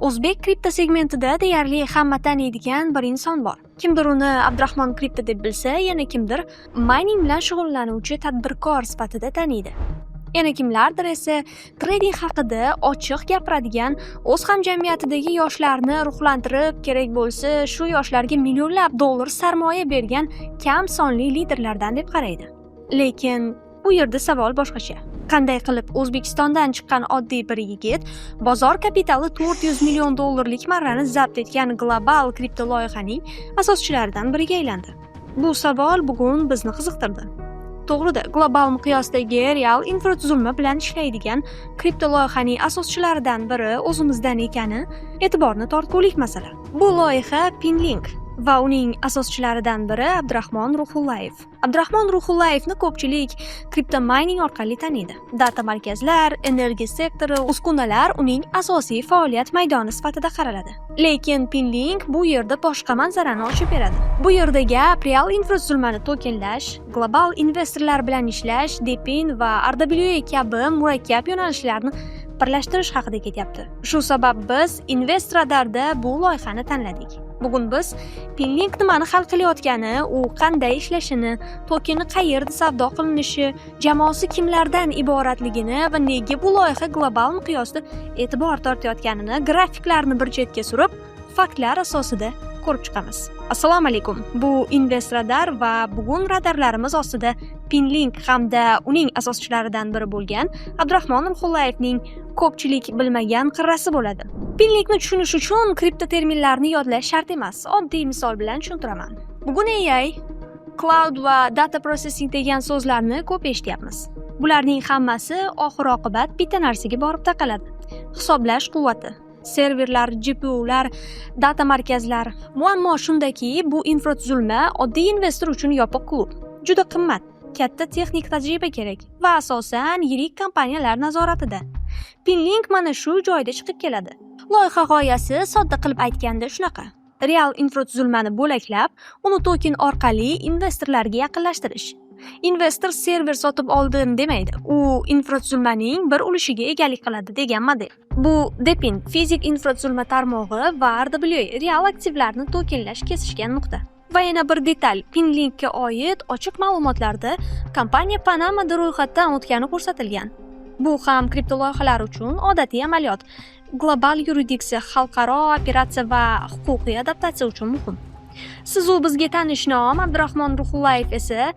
O'zbek kripto segmentida deyarli hamma taniydigan bir inson bor. Kimdir uni Abdurahmon Kripto deb bilsa, yana kimdir mayning bilan shug'ullanuvchi tadbirkor sifatida taniydi. Yana kimlardir esa trading haqida ochiq gapiradigan, o'z hamjamiyatidagi yoshlarni ruhlantirib, kerak bo'lsa, shu yoshlarga millionlab dollar sarmoya bergan kam sonli liderlardan deb qaraydi. Lekin bu yerda savol boshqacha. Qanday qilib O'zbekistondan chiqqan oddiy bir yigit bozor kapitali 400 million dollarlik marrani zabt etgan global kripto loyihaning asoschilaridan biriga aylandi? Bu savol bugun bizni qiziqtirdi. To'g'rida, global miqyosdagi real infratuzilma bilan ishlaydigan kripto loyihaning asoschilaridan biri o'zimizdan ekani e'tiborni tortgulik masala. Bu loyiha Pinlink va uning asoschilaridan biri Abdurahmon Ruhullayev. Abdurahmon Ruhullayevni ko'pchilik kripto mayning orqali taniydi. Data markazlar, energiya sektori, uskunalar uning asosiy faoliyat maydoni sifatida qaraladi. Lekin Pinlink bu yerda boshqa manzarani ochib beradi. Bu yerda gap real infratuzilmani tokenlash, global investorlar bilan ishlash, DePIN va RWA kabi murakkab yo'nalishlarni birlashtirish haqida ketyapti. Shu sabab biz Invest Radarda bu loyihani tanladik. Bugun biz Pinlink nimani hal qilayotgani, u qanday ishlashini, tokeni qayerda savdo qilinishi, jamoasi kimlardan iboratligini va nega bu loyiha global miqyosda e'tibor tortayotganini grafiklarni bir chetga surib, faktlar asosida ko'rib chiqamiz. Assalomu alaykum. Bu Invest Radar va bugun radarlarimiz ostida Pinlink hamda uning asoschilaridan biri bo'lgan Abdurahmon Ruhullayevning ko'pchilik bilmagan qirrasi bo'ladi. Pinlinkni tushunish uchun kripto terminlarni yodlash shart emas. Oddiy misol bilan tushuntiraman. Bugun AI, cloud va data processing degan so'zlarni ko'p eshityapmiz. Bularning hammasi oxir oqibat bitta narsaga borib taqaladi: hisoblash quvvati. Serverlar, GPUlar, data markazlar. Muammo shundaki, bu infratuzilma oddiy investor uchun yopiq klub. Juda qimmat, katta texnik tajriba kerak va asosan yirik kompaniyalar nazoratida. Pinlink mana shu joyda chiqib keladi. Loyiha g'oyasi sodda qilib aytganda shunaqa: real infratuzilmani bo'laklab, uni token orqali investorlarga yaqinlashtirish. Investor server sotib oldim demaydi, u infratuzilmaning bir ulushiga egalik qiladi degan model. Bu DePIN, fizik infratuzilma tarmog'i va RWA, real aktivlarni tokenlash kesishgan nuqta. Va yana bir detal: Pinlinkka oid ochiq ma'lumotlarda kompaniya Panamada ro'yxatdan o'tgani ko'rsatilgan. Bu ham kripto loyihalar uchun odatiy amaliyot. Global yuridiksiya, xalqaro operatsiya va huquqiy adaptatsiya uchun muhim. Sizu bizga tanish nom Abdurahmon Ruhullayev esa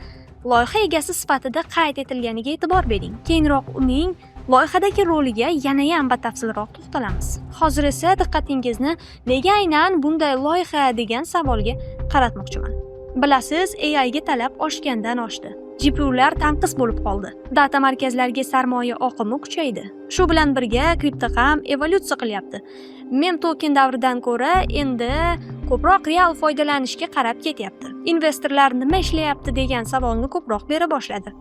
loyiha egasi sifatida qayd etilganiga e'tibor bering. Keyinroq uning loyihadagi roliga yanayam batafsilroq to'xtalamiz. Hozir esa diqqatingizni nega aynan bunday loyiha degan savolga qaratmoqchiman. Bilasiz, AI ga talab oshgandan oshdi. GPUlar tanqis bo'lib qoldi. Data markazlarga sarmoya oqimi kuchaydi. Shu bilan birga kripto ham evolyutsiya qilyapti. Mem token davridan ko'ra endi ko'proq real foydalanishga qarab ketyapti. Investorlar nima ishlayapti degan savolni ko'proq bera boshladi.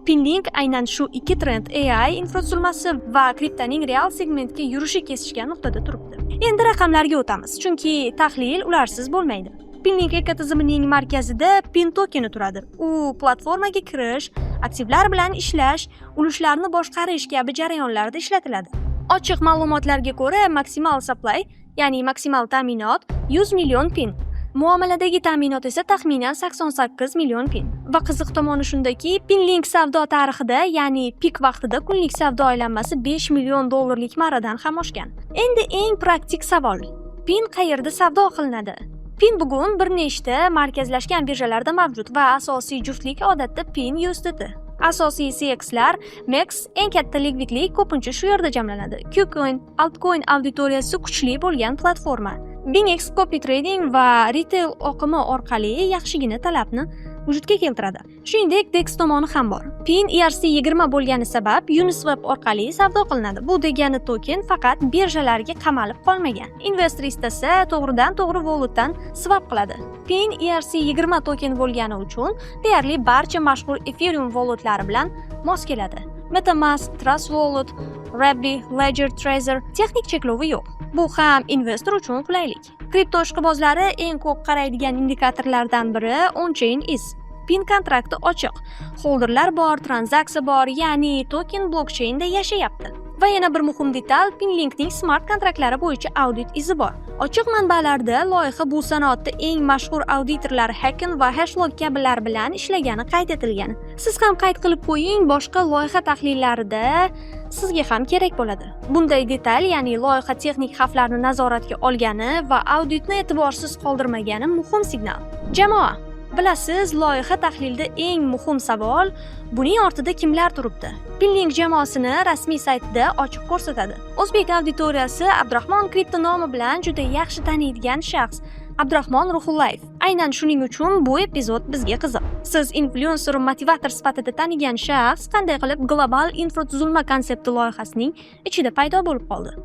Pinlink aynan shu ikki trend, AI infratuzilmasi va kriptoning real segmentga yurishi kesishgan nuqtada turibdi. Endi raqamlarga o'tamiz, chunki tahlil ularsiz bo'lmaydi. Pinlink ekotizimining markazida PIN tokeni turadi. U platformaga kirish, aktivlar bilan ishlash, ulushlarni boshqarish kabi jarayonlarda ishlatiladi. Ochiq ma'lumotlarga ko'ra, maksimal supply, ya'ni maksimal ta'minot 100 million PIN. Muomaladagi ta'minot esa taxminan 88 million PIN. Va qiziq tomoni shundaki, Pinlink savdo tarixida, ya'ni pik vaqtida kunlik savdo aylanmasi 5 million dollarlik marradan ham oshgan. Endi eng praktik savol: PIN qayerda savdo qilinadi? PIN bugun bir nechta markazlashgan birjalarda mavjud va asosiy juftlik odatda PIN USDT. Asosiy CEXlar, MEXC, eng katta likvidlik ko'pincha shu yerda jamlanadi. KuCoin, altcoin auditoriyasi kuchli bo'lgan platforma. BingX copy trading va retail oqimi orqali yaxshigina talabni vujudga keltiradi. Shuningdek, DEX tomoni ham bor. PIN ERC20 bo'lgani sabab Uniswap orqali savdo qilinadi. Bu degani token faqat birjalarga qamalib qolmagan. Investor istasa, to'g'ridan to'g'ri walletdan swap qiladi. PIN ERC20 token bo'lgani uchun deyarli barcha mashhur Ethereum walletlari bilan mos keladi. MetaMask, Trust Wallet, Rabby, Ledger, Trezor, texnik cheklovi yo'q. Bu ham investor uchun qulaylik. Kripto ishqibozlari eng ko'p qaraydigan indikatorlardan biri on-chain iz. PIN kontrakti ochiq. Holderlar bor, tranzaksiya bor, ya'ni token blokchainda yashayapti. Va yana bir muhim detal: Pinlinkning smart kontraktlari bo'yicha audit izi bor. Ochiq manbalarda loyiha bu sanoatda eng mashhur auditorlar Hacken va Hashlock kabilar bilan ishlagani qayd etilgan. Siz ham qayd qilib qo'ying, boshqa loyiha tahlillarida sizga ham kerak bo'ladi. Bunday detal, ya'ni loyiha texnik xavflarni nazoratga olgani va auditni e'tiborsiz qoldirmagani muhim signal. Jamoa, bilasiz, loyiha tahlilida eng muhim savol: buning ortida kimlar turibdi? Pinlink jamoasini rasmiy saytida ochiq ko'rsatadi. O'zbek auditoriyasi Abdurahmon Kripto nomi bilan juda yaxshi taniydigan shaxs Abdurahmon Ruhullayev. Aynan shuning uchun bu epizod bizga qiziq. Siz inflyuenser, motivator sifatida tanigan shaxs qanday qilib global infratuzilma konsepti loyihasining ichida paydo bo'lib qoldi?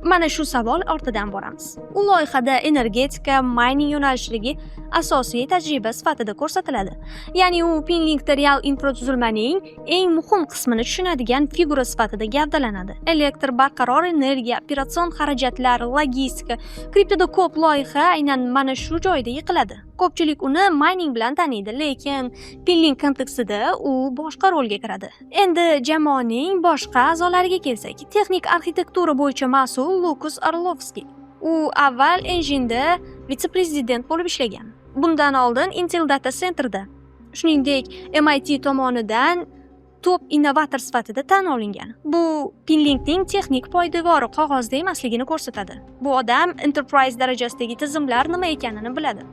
Mana shu savol ortidan boramiz. U loyihada energetika, mayning yo'nalishidagi asosiy tajriba sifatida ko'rsatiladi. Ya'ni u Pinlinkda real infratuzilmaning eng muhim qismini tushunadigan figura sifatida gavdalanadi. Elektr, barqaror energiya, operatsion xarajatlar, logistika. Kriptoda ko'p loyiha aynan mana shu joyda yiqiladi. Ko'pchilik uni mayning bilan taniydi, lekin Pinlink kontekstida u boshqa rolga kiradi. Endi jamoaning boshqa a'zolariga kelsak, texnik arxitektura bo'yicha mas'ul Lukas Orlovskiy. U avval Enjinda vitse-prezident bo'lib ishlagan. Bundan oldin Intel Data Centerda. Shuningdek, MIT tomonidan top innovator sifatida tan olingan. Bu Pinlinkning texnik poydevori qog'ozda emasligini ko'rsatadi. Bu odam enterprise darajasidagi tizimlar nima ekanini biladi.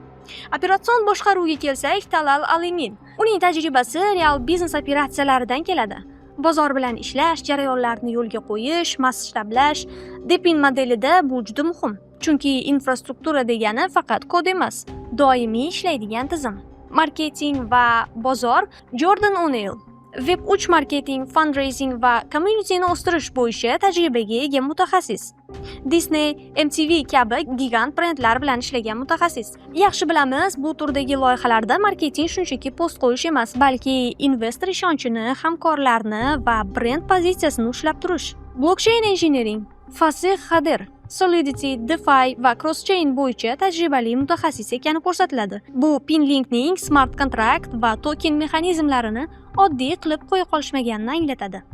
Operatsion boshqaruvga kelsak, Talal Alimin. Uning tajribasi real biznes operatsiyalaridan keladi. Bozor bilan ishlash, jarayonlarni yo'lga qo'yish, masshtablash. DePIN modelida bu juda muhim. Chunki infrastruktura degani faqat kod emas, doimiy ishlaydigan tizim. Marketing va bozor Jordan O'Neill. Web 3 marketing, fundraising va communityni o'stirish bo'yicha tajribaga ega mutaxassis. Disney, MTV kabi gigant brendlar bilan ishlagan mutaxassis. Yaxshi bilamiz, bu turdagi loyihalarda marketing shunchaki post qo'yish emas, balki investor ishonchini, hamkorlarni va brend pozitsiyasini ushlab turish. Blockchain engineering Fasih Hadir. Solidity, DeFi va cross-chain bo'yicha tajribali mutaxassis ekani ko'rsatiladi. Bu Pinlinkning smart kontrakt va token mexanizmlarini oddiy qilib qo'ya qolishmaganini anglatadi.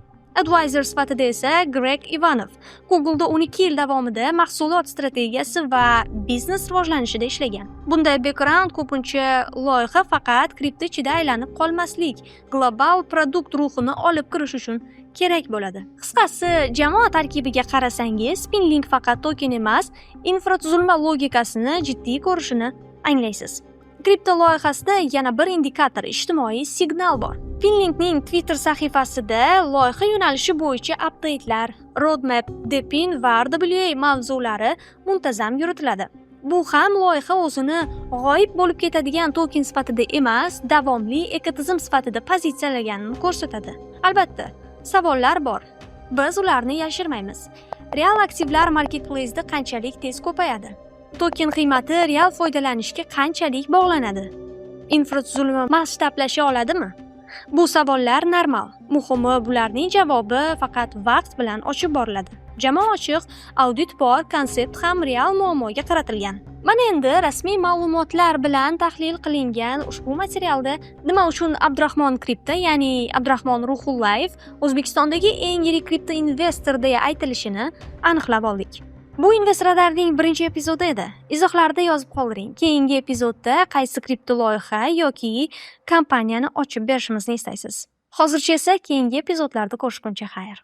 Advisor sifatida esa Greg Ivanov Google'da 12 yil davomida mahsulot strategiyasi va biznes rivojlanishida ishlagan. Bunday background ko'pincha loyiha faqat kripto ichida aylanib qolmaslik, global produkt ruhini olib kirish uchun kerak bo'ladi. Qisqasi, jamoa tarkibiga qarasangiz, Pinlink faqat token emas, infratuzilma logikasini jiddiy ko'rishini anglaysiz. Kripto loyihasida yana bir indikator, ijtimoiy signal bor. Pinlinkning Twitter sahifasida loyiha yo'nalishi bo'yicha updatelar, roadmap, DePIN va RWA mavzulari muntazam yuritiladi. Bu ham loyiha o'zini g'oyib bo'lib ketadigan token sifatida emas, davomli ekotizim sifatida pozitsiyalaganini ko'rsatadi. Albatta, savollar bor. Biz ularni yashirmaymiz. Real aktivlar marketplace'da qanchalik tez ko'payadi? Token qiymati real foydalanishga qanchalik bog'lanadi? Infratuzilma masshtablasha oladimi? Bu savollar normal. Muhimi, bularning javobi faqat vaqt bilan ochib boriladi. Jamoa ochiq, audit bor, konsept ham real muammoga qaratilgan. Mana endi rasmiy ma'lumotlar bilan tahlil qilingan ushbu materialda nima uchun Abdurahmon Kripto, ya'ni Abdurahmon Ruhullayev O'zbekistondagi eng yirik kripto investor deya aytilishini aniqlab oldik. Bu Invest Radarning birinchi epizodi edi. Izohlarda yozib qoldiring. Keyingi epizodda qaysi kripto loyiha yoki kompaniyani ochib berishimizni istaysiz? Hozircha esa keyingi epizodlarda ko'rishguncha xayr.